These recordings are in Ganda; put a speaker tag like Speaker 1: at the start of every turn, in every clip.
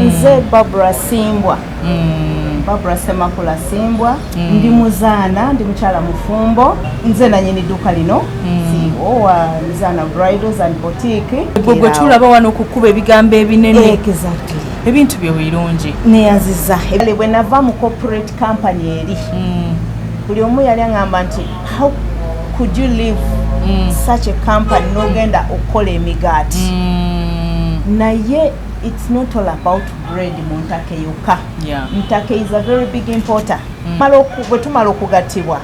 Speaker 1: Nze Barbara Simbwa, Barbara Semakula Simbwa. Ndi muzaana, ndi mukyala mufumbo. Nze nanyini dduuka lino, CEO wa Mizaana Bridals and Boutique.
Speaker 2: Gwe gwe tulaba wano okukuba ebigambo ebinene.
Speaker 1: Exactly.
Speaker 2: Ebintu byo birungi.
Speaker 1: Neyanziza. Bwe nava mu corporate company eri, buli omu yali aŋŋamba nti, "How could you leave such a company n'ogenda okukola emigaati?" Naye it's not all about bread mu ntake yokka. Ntake is a very big importer. Bwe tumala okugattibwa,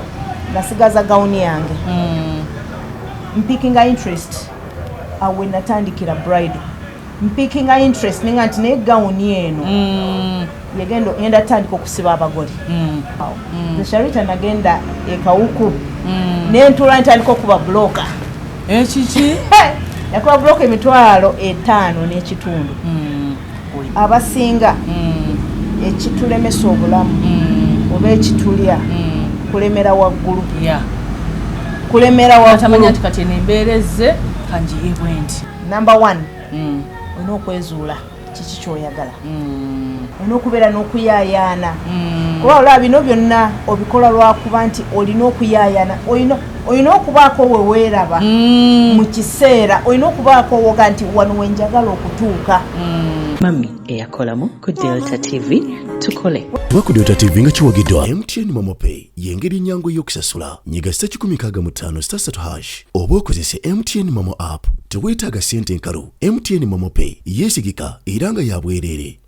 Speaker 1: nasigaza gawuni yange, mpickinga interest. Awe natandikira bridal, mpickinga interest nenga nti naye gawuni eno yegenda ngenda tandika okusiba abagole. Awo. Nze Sharita nagenda ekawuku nentula ntandika okuba buloka.
Speaker 2: Ekiki?
Speaker 1: Yakuba buloka 5,500. Abasinga ekitulemesa obulamu oba ekitulya kulemera waggulu. Kulemera
Speaker 2: atamanya
Speaker 1: waggulu.
Speaker 2: Nti kati eno embeera ezze, kangiye bwe nti.
Speaker 1: Number one, olina okwezuula kiki kyoyagala. Olina okubeera n'okuyaayaana, kuba olaba bino byonna obikola lwakuba nti olina okuyaayaana. Olina okubaako we weeraba mu kiseera, olina okubaako woga nti wano wenjagala okutuuka.
Speaker 3: Mami eyakolamu ku Delta TV, tukole.
Speaker 4: Tuba ku Delta TV nga kiwagiddwa MTN MoMo Pay. Y'engeri ennyangu ey'okusasula. Nyiga *165 *3# oba okozese MTN MoMo app. Teweetaaga ssente nkalu. MTN MoMo Pay yeesigika era nga ya bwereere.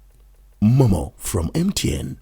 Speaker 4: MoMo from MTN.